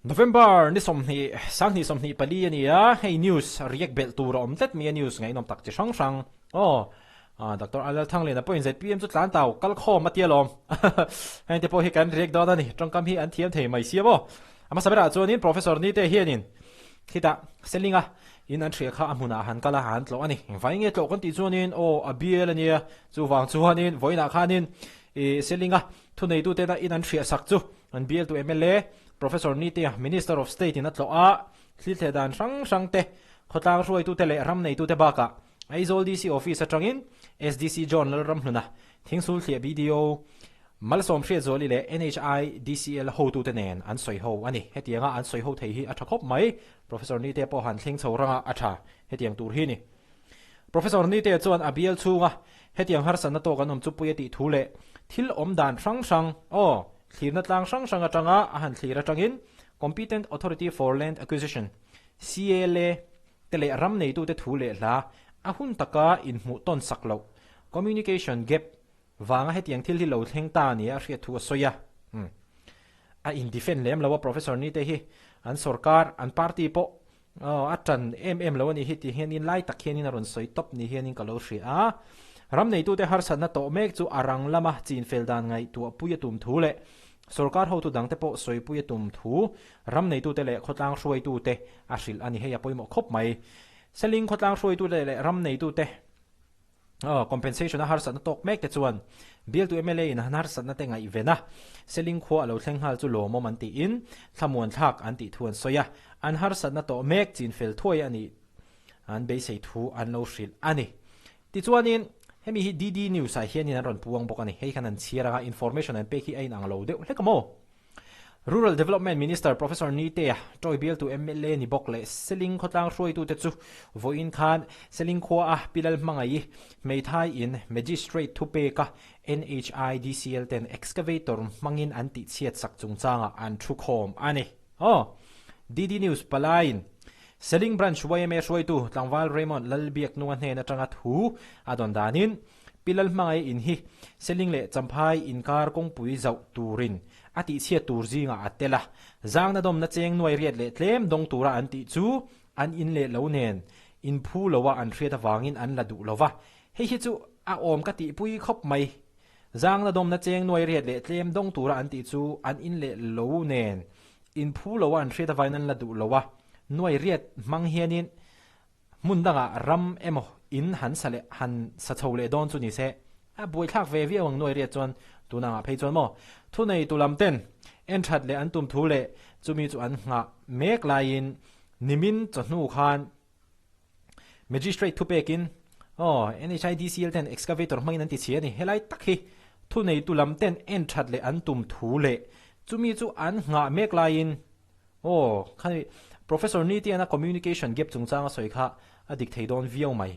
November ni 20 2024 a ni a, hei news react belh tur a awm tlat mai a news ngaihnawm tak chi hrang hrang aw Doctor Anil Thangliana pawhin ZPM chu tlan tau kal khawm a tia lawm heng te pawh hi kan react dawn a ni tawngkam hi an thiam thei mai sia maw a hmasa berah chuanin Professor Nite hianin khitah Selinga in an hria kha a hmunah han kal a han tlawh a ni engvai nge tlawh kan tih chuanin aw a bial a nia chuvang chuanin vawiinah khanin ih Selinga thuneitutena in an hriah sak chu An bialtu mla Professor Nitea, Minister of State in a tlawh a, thlithleh dan hrang hrang te, khawtlang hruaitute leh ram neitute bakah Aizawl DC Office atangin SDC John Lalramhluna, Thingsulthliah BDO, Malsawm Hriatzuali leh NHI DCL hotute nen an sawi ho a ni. Hetianga an sawi ho thei hi a tha khawp mai. Professor Nitea pawh han thleng chho ranga a tha hetiang tur hi ni. Professor Nitea chuan a bial chhunga hetiang harsatna tawk an awm chu pui a tih thu leh thil awm dan hrang hrang, aw, thlirna tlang hrang hrang atanga a han thlir atangin Competent Authority for Land Acquisition, CALA, te leh ram neitute thu leh hla a hun taka inhmuh tawn sak loh, communication gap, vanga hetiang thil hi lo thleng ta nia a hriat thu a sawi a. Umm. A in defend lem lo a Professor Nite hi an sorkar, an party pawh Aw, a ṭan em em lo a nih hi tih hianin lai tak hianin a rawn sawi tawp ni hianin ka lo hria a. Ram neitute harsatna tawh mek chu a rang lama chinfel dan ngaihtuahpui a tum thu leh sorkar hotu dangte pawh sawipui a tum thu ram neitute leh khawtlang hruaitute a hrilh a ni. Hei a pawimawh khawp mai. Seling khawtlang hruaitute leh ram neitute Aw, compensation a harsatna tawk mek te chuan bialtu mla in an harsatna te ngaihven a, Seling khua a lo thleng nghal chu lawmawm an tiin thlamuan thlak an tih thu an sawi a, an harsatna tawh mek chin fel thuai a nih an beisei thu an lo hrilh a ni. Tichuanin hemi hi DD News ah hianin an rawn puang bawk a ni, hei khan an chhiar anga information an pek hi a inang lo deuh hlek a maw? Rural Development Minister Professor Nitea, Tawi bialtu mla ni bawk leh Seling khawtlang hruaitute chu vawiin khan Seling khua a Pi Lalhmangaih hmeithai in Magistrate thupeka NHIDCL ten excavator hmangin an tihchhiat sak chungchangah an thu khawm a ni. Aw! DD News palaiin Seling Branch yma hruaitu tlangval Raymond Lalbiaknunga hnen atanga thu a dawn danin Pi Lalhmangaih in hi Seling leh Champhai inkar kawngpui zauh turin a tihchhiat tur zingah a tel a, zangna dawmna cheng nuai riat leh tlem dawng tura an tih chu an in leh lo nen inphu loa an hriat avangin an la duh lo va, hei hi chu a awm ka tihpui khawp mai. Zangna dawmna cheng nuai riat leh tlem dawng tura an tih chu an in leh lo nen inphu loa an hriat avangin an la duh lo a, nuai riat hmang hianin Hmun dangah ram emaw in han sa leh han sa chho leh dawn chu ni se, a buaithlak ve viau ang nuai riat chuan tun angah phei chuan maw thunei tu lam ten en that leh an tum thu leh chumi chu an nghah mek laiin nimin chawhnu khan Magistrate thupekin aw NHIDCL ten excavator hmangin an ti chhi a ni, helai tak hi thunei tu lam ten en that leh an tum thu leh chumi chu an nghah mek laiin Aw, khani Professor Nitiana communication gap chungchang a sawi kha a dik thei dawn viau mai.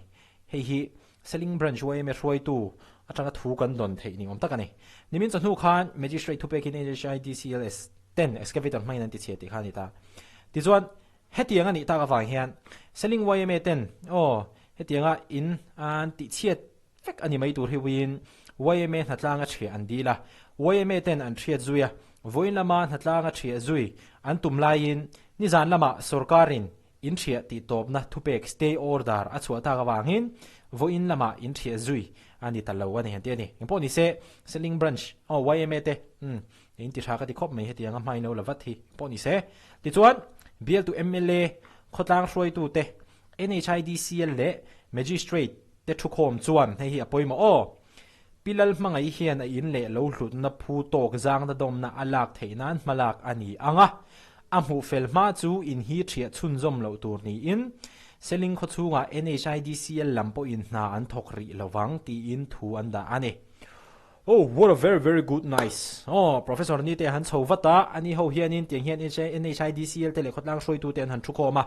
Hei hi Seling Branch yma hruaitu atanga thu kan dawn theih ni awm tak a ni. Nimin chawhnu khan Magistrate thupekin NHIDCLS ten excavator hmangin an tichhia tih kha a ni ta. Tichuan, hetiang a nih tak avang hian Seling yma ten aw, hetianga in an tihchhiat Vek a ni mai tur hi uiin yma hnatlang a ṭhiah an dil a, yma ten an ṭhiat zui a, vawiin lama hnatlang a ṭhiah zui an tum laiin nizan lamah sawrkarin in ṭhiah tih tawpna thupek stay order a chhuah tak avangin vawiin lamah in ṭhiah zui a ni ta lo a ni an ti a ni. Engpawh ni se Seling Branch aw yma te umm in ti ṭha ka ti khawp mai hetianga hma in lo la vat hi engpawh ni se. Tichuan bialtu mla khawtlang hruaitute NHIDCL leh Magistrate te thukhawm chuan hei hi a pawimawh aw. Pi Lalhmangaih hian a in leh lo hlutna phu tawk zangna dawmna a lak theih nan hmalak a ni ang a, a hmuh fel hma chu in hi ṭhiah chhunzawm loh tur niin Seling khaw chhungah NHIDCL lam pawhin hna an thawk rih lovang tiin thu an dah a ni. Oh, what a very very good nice. Aw, Professor ni te han chho vat a, ani ho hianin tiang hian NHIDCL te leh khawtlang hruaitu te an han thukhawm a,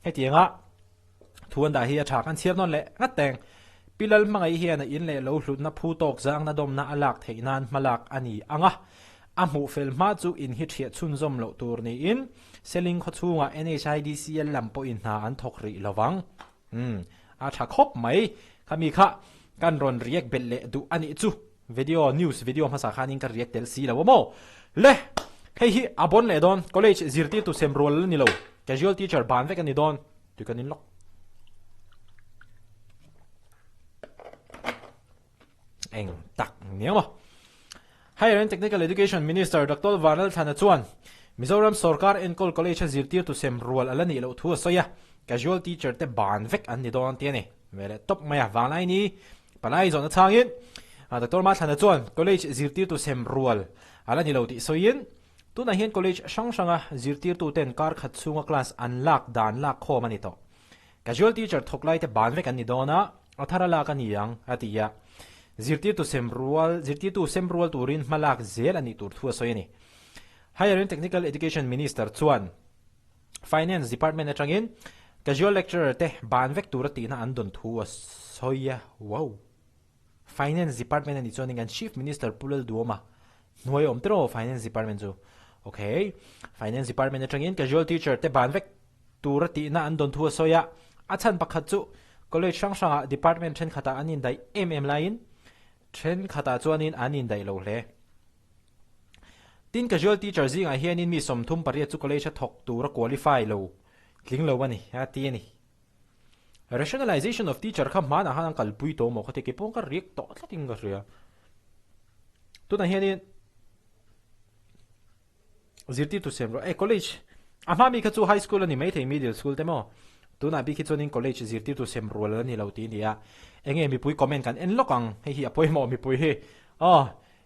hetianga Thu an dah hi a tha kan chhiar nawn leh ngat teng. Pi Lalhmangaih hian a in leh lo hlutna phu tawk zangna dawmna a lak theih nan hmalak a ni ang a, a hmuh fel hma chu in hi ṭhiah chhunzawm loh tur niin Seling khaw chhungah NHIDCL lam pawhin hna an thawk rih lo vang. Umm, a tha khawp mai. Khami kha kan rawn react belh leh duh a nih chu. Video, news video hmasa khanin ka react tel si lo a maw? Le! Hei hi a bon leh dawn, college zirtirtu sem rual la ni lo, casual teacher ban vek a ni dawn tih kan inlawk. Eng tak nia maw? Higher and Technical Education Minister Doctor Vanlalthlana chuan Mizoram sorkar enkawl college-a zirtirtu sem rual a la nih loh thu a sawi a, casual teacher te ban vek an ni dawn tih a ni. Ve leh tawp mai a, vanglai ni palai zawhna chhangin Doctor Mathlana chuan college zirtirtu sem rual a la ni lo tih sawiin tunah hian college hrang hranga zirtirtu ten kar khat chhunga class an lak dan lak khawm a ni tawh. Casual teacher thawk lai te ban vek an ni dawn a, a thar a lak a ni ang a ti a. Zirtirtu sem rual zirtirtu sem rual turin hma lak zel a nih tur thu a sawi a ni. Higher and Technical Education Minister chuan Finance Department atangin Casual Lecturer te ban vek tura tihna an dawn thu a sawi a, wow! Finance Department a nih chuanin kan Chief Minister Pu Lalduhawma hnuai awm tiraw Finance Department chu? Ok, Finance Department atangin Casual Teacher te ban vek tura tihna an dawn thu a sawi a, a chhan pakhat chu College hrang hrangah Department thenkhatah an indaih em em laiin thenkhatah chuanin an indaih lo hle. Tin, casual teacher zingah hianin mi 38 chu college a thawk tura qualify lo tling lo a ni, a ti a ni. Rationalization of teacher kha hmanah khan an kalpui tawh maw khatia keipawh ka riak tawh tlatin ka hria. Tunah hianin Zirtirtu siam rawh. E college a hma mi kha chu high school a ni maithei middle school te maw? Tunah bik hi chuanin college zirtirtu sem rual a ni lo tih a ni a. Enge mipui comment kan en lawk ang hei hi a pawimawh mipui hi. Aw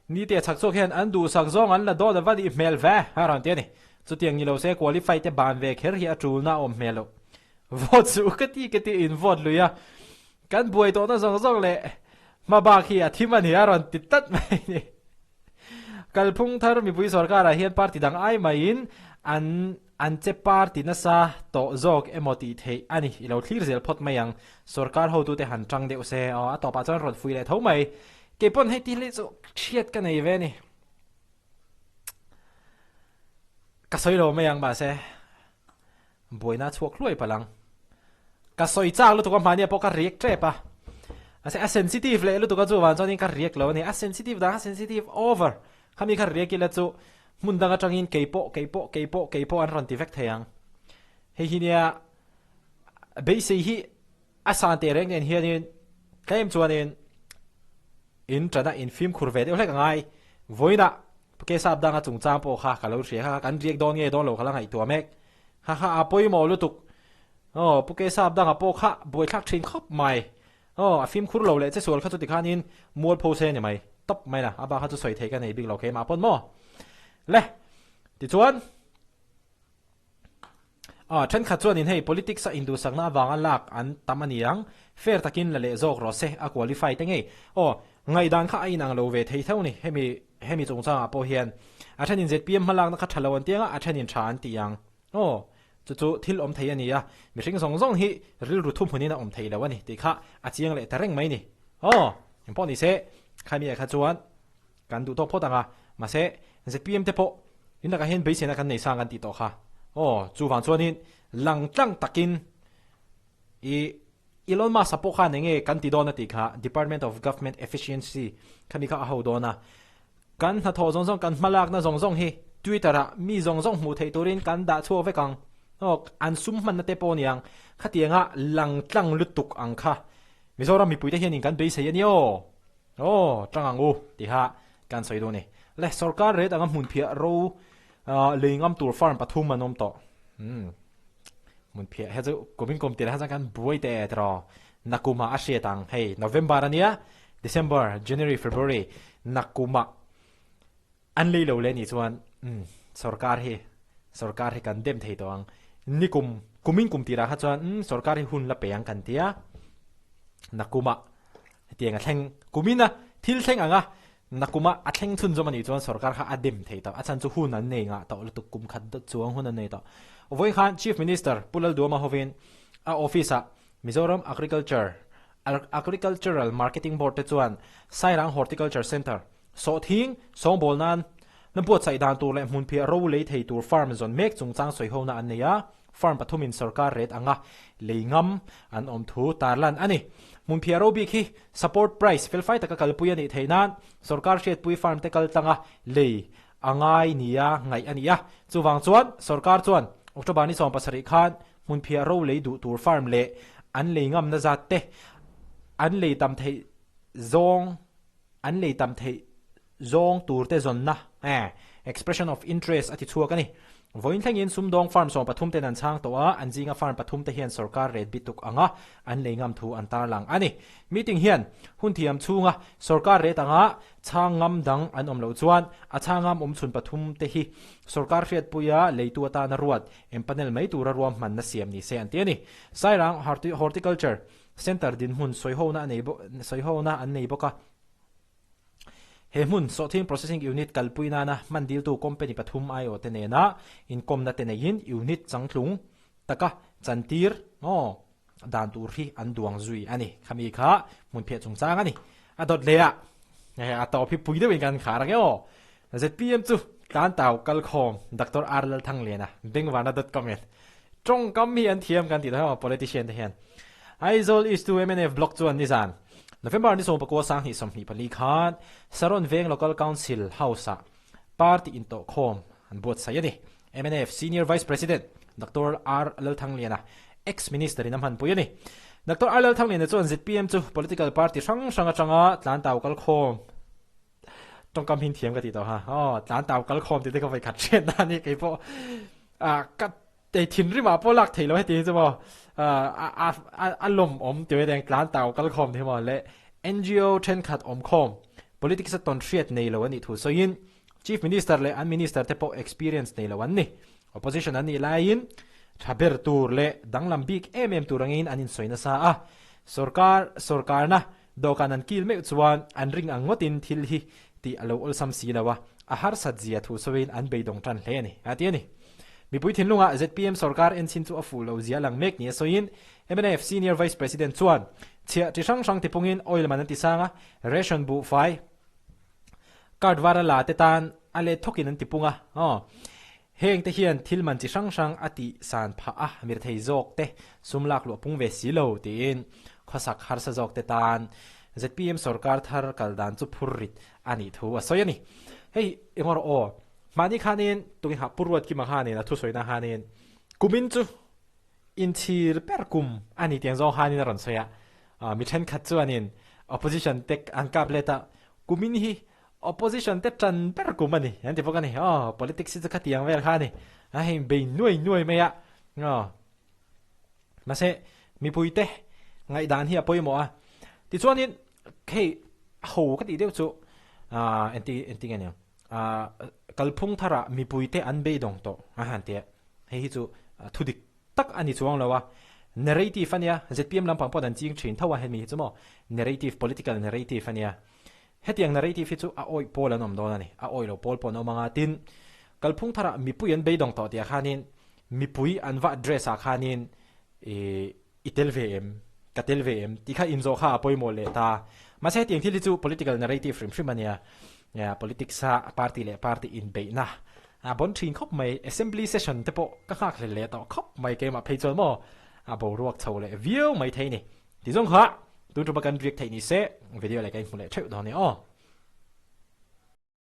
ni te chhak chhuak hian an duhsak zawng an la dawn ava nih hmel ve a rawn ti a ni. Chutiang ni lo se qualify te ban ve kher hi a tulna a awm hmel loh. Vote suh ka ti ka ti in vote lui a. Kan buai tawhna zawng zawng leh hma bak hi a thim a ni a rawn ti tlat mai a ni. Kalphung thar mipui sorkarah hian party dang ai maiin an an che party nasa tawh zawk emaw tih theih a ni. I lo thlir zel phawt mai ang. Sorkar hotute han tang deuh se. Aw, a tawpah chuan rawn fui leh tho mai. Kei pawn hei ti hlei chu hriat ka nei ve a ni. Ka sawi lo mai ang mahse. Buaina a chhuak hluai palh ang. Ka sawi chak lutuk a hmahnia pawh ka riak tep a. Mahse a sensitive leh lutuk a chuvang chuanin ka riak lo a ni. A sensitive dan kha sensitive over. Khami kha riak ila chu hmun dang atangin kei pawh kei pawh kei pawh kei pawh an rawn ti vek thei ang. Hei hi nia beisei hi a san teh reng nen hianin tlem chuanin In ṭana in fimkhur ve deuh hlek a ngai. Vawiinah Pukesap danga chungchang pawh kha ka lo hria kha kan riak dawn nge dawn lo ka la ngaihtuah mek. Ha ha a pawimawh lutuk. Aw Pukesap danga pawh kha buaithlak ṭhin khawp mai. Aw a fimkhur lo leh che sual kha chuti khanin mualpho se ni mai. Tawp mai la a bak kha chu sawi theih ka nei bik lo keimah pawn maw. Le tichuan. Aw, thenkhat chuanin hei politics a induhsakna avanga lak an tam a ni ang, fair takin la leh zawk rawh se, a qualify te ngei. Aw, ngaihdan kha a inang lo ve thei tho ni, hemi hemi chungchangah pawh hian. A thenin zpm hmalakna kha tha lo an ti ang a, a thenin tha an ti ang. Aw, chu chu thil awm thei a ni a, mihring zawng zawng hi rilru thuhmunin a awm thei lo a ni tih kha a chiang leh ta reng mai ni. Aw, engpawh ni se, khami ah kha chuan Kan duh tawk phawt ang a, mahse zpm te pawh in lakah hian beiseina kan nei sang kan tih tawh kha. Aw, chuvang chuanin lang tlang takin i Elon Musk-a pawh khan enge kan ti dawn a tih kha Department of Government Efficiency khami kha a ho dawn a. Kan hnathawh zawng zawng, kan hmalakna zawng zawng hi Twitter-ah mi zawng zawng hmuh theih turin kan dah chhuak vek ang. Aw, an sum hmanna te pawh a ni ang. Khatianga lang tlang lutuk ang kha Mizoram mipuite hianin kan beisei a ni aw. Aw, tang ang u, tiha kan sawi dawn a ni. Le, sorkar ret anga hmunphiah ro lei ngam tur farm pathum an awm tawh. Umm, hmunphiah he chu kum in kum tirh khan chuan kan buai teh tiraw. Nakumah a hriat ang, hei November a nia, December, January, February, nakumah an lei lo leh nih chuan umm sorkar hi, sorkar hi kan dem thei tawh ang. Nikum, kum in kum tirah kha chuan umm sorkar hi hun la pe ang kan tia, nakumah Hetiang a thleng kumin a thil thleng ang a, nakuma a thleng chhunzawm a nih chuan sorkar kha a dem thei tawh. A chhan chu hun an nei ngah tawh lutuk, kum khat dawt chuang hun an nei tawh. Vawiin khan Chief Minister Pu Lalduama hovin a office-ah Mizoram Agriculture Agricultural Marketing Board te chuan Sairang Horticulture Centre Sawhthing sawngbawl nan na buatsaih dan tur leh hmunphiah ro lei thei tur farm zawn mek chungchang sawihona an nei a. Farm pathumin sorkar ret anga lei ngam an awm thu tarlan a ni. Hmunphiah ro bik hi support price felfai taka kalpui a nih theih nan sorkar hriatpui farm te kal tlanga lei a ngai nia ngaih a ni a. Chuvang chuan sorkar chuan October ni 17 khan hmunphiah ro lei duh tur farm leh an lei ngamna zat te an lei tam theih zawng an lei tam theih zawng tur te zawnna expression of interest a ti chhuak a ni. Vawiin thlengin sumdawng farm 13 ten an chhang tawh a, an zinga farm pathum te hian sorkar ret bi tuk anga an lei ngam thu an tarlang a ni. Meeting hian hun thiam chhunga sorkar ret anga chhang ngam dang an awm loh chuan a chhang ngam awm chhun pathum te hi sorkar hriatpuia leitu atana ruat empanel mai tura ruahmanna siam ni se an ti a ni. Sairang Horticulture Centre dinhmun sawihona a nei sawihona an nei bawk a. He hmun Sawhthing Processing Unit kalpui nana hman diltu company pathum aiawh te nena inkawmna te neiin unit changtlung taka chantir aw dan tur hi an duang zui a ni. Khami kha hmunphiah chungchang a ni. A dawt leh ah a tawp hi pui deuhin kan khar ang e aw. ZPM chu Tlantau kalkhawm Doctor R Lalthangliana Bengvarna dot com in tawngkam hi an thiam kan tih dawn emaw politician te hian. Aizawl East 2 mnf Block chuan nizan November ni 19 2024 khan Saron Veng Local Council House-ah party intawhkhawm an buatsaih a ni. Mnf Senior Vice President Doctor R Lalthangliana ex-Minister in a hmanpui a ni. Doctor R Lalthangliana chuan zpm chu political party hrang hrang atanga tlantau kalkhawm tawngkam hin thiam ka tih tawh ha aw tlantau kalkhawm tih te ka vawikhat hriat na a ni keipawh ah ka Tei thinrimah pawh lak theih lo heti hi chu maw a lawmawm tih mai teng tlan tau kal khawm te hi maw le NGO thenkhat awm khawm politics a tawn hriat nei lo a nih thu sawiin Chief Minister leh an Minister te pawh experience nei lo an ni. Opposition an nih laiin tha ber tur leh danglam bik em em tur angin an insawi nasa a, sorkar sorkarna dawhkan an kil meuh chuan an ring ang ngawtin thil hi tih a lo awlsam si lo a, a harsat zia thu sawiin an beidawng tan hle a ni, a ti a ni. Mipui thinlungah zpm sorkar enchin chu a fuh lo zia lang mek nia sawiin mnf Senior Vice President chuan chhiah chi hrang hrang tipungin oil man an ti sang a, ration buhfai card var a la te tan a let thawkin an tipung a, aw. Heng te hian thil man chi hrang hrang a tih san phah a, mirthei zawk te sum lak luah pung ve si lo tiin khawsak harsa zawk te tan zpm sorkar thar kal dan chu phur rit a nih thu a sawi a ni. Hei engawr aw, mahni khanin tukinghah Pu Ruatkima khanin a thusawina khanin kumin chu inchhir ber kum a ni tiang zawng khanin a rawn sawi a, mi thenkhat chuanin opposition te an kap let a, kumin hi Opposition te tan ber kum a ni, an ti bawk a ni. Aw, politics hi chu khatiang vel kha a ni. A hei bei nuai nuai mai a. Aw. Mahse, mipui te ngaihdan hi a pawimawh a. Tichuanin, hei ho ka tih deuh chu, ah, enti, enti nge niang, ah, kalphung tharah mipui te an beidawng tawh a han ti a. Hei hi chu thudik tak a ni chuang lo a. Narrative a nia, zpm lampang pawh an ching thin tho a hemi hi chu maw, narrative, political narrative a nia. Hetiang narrative hi chu a awih pawl an awm dawn a ni, a awih lo pawl pawh an awm ang a, tin, kalphung tharah mipui an beidawng tawh tih ah khanin mipui an va address ah khanin ih i tel ve em, ka tel ve em tih kha inzawh kha a pawimawh leh ta. Mahse hetiang thil hi chu political narrative hrim hrim a nia, politics a party leh party inbeihna a bawn thin khawp mai, assembly session te pawh ka nghakhlel leh tawh khawp mai keimah phei chuan maw a boruak chho leh viau mai thei a ni. Tizawng kha tun tuma kan riak theih ni se video leh ka inhmu leh theuh dawn e aw.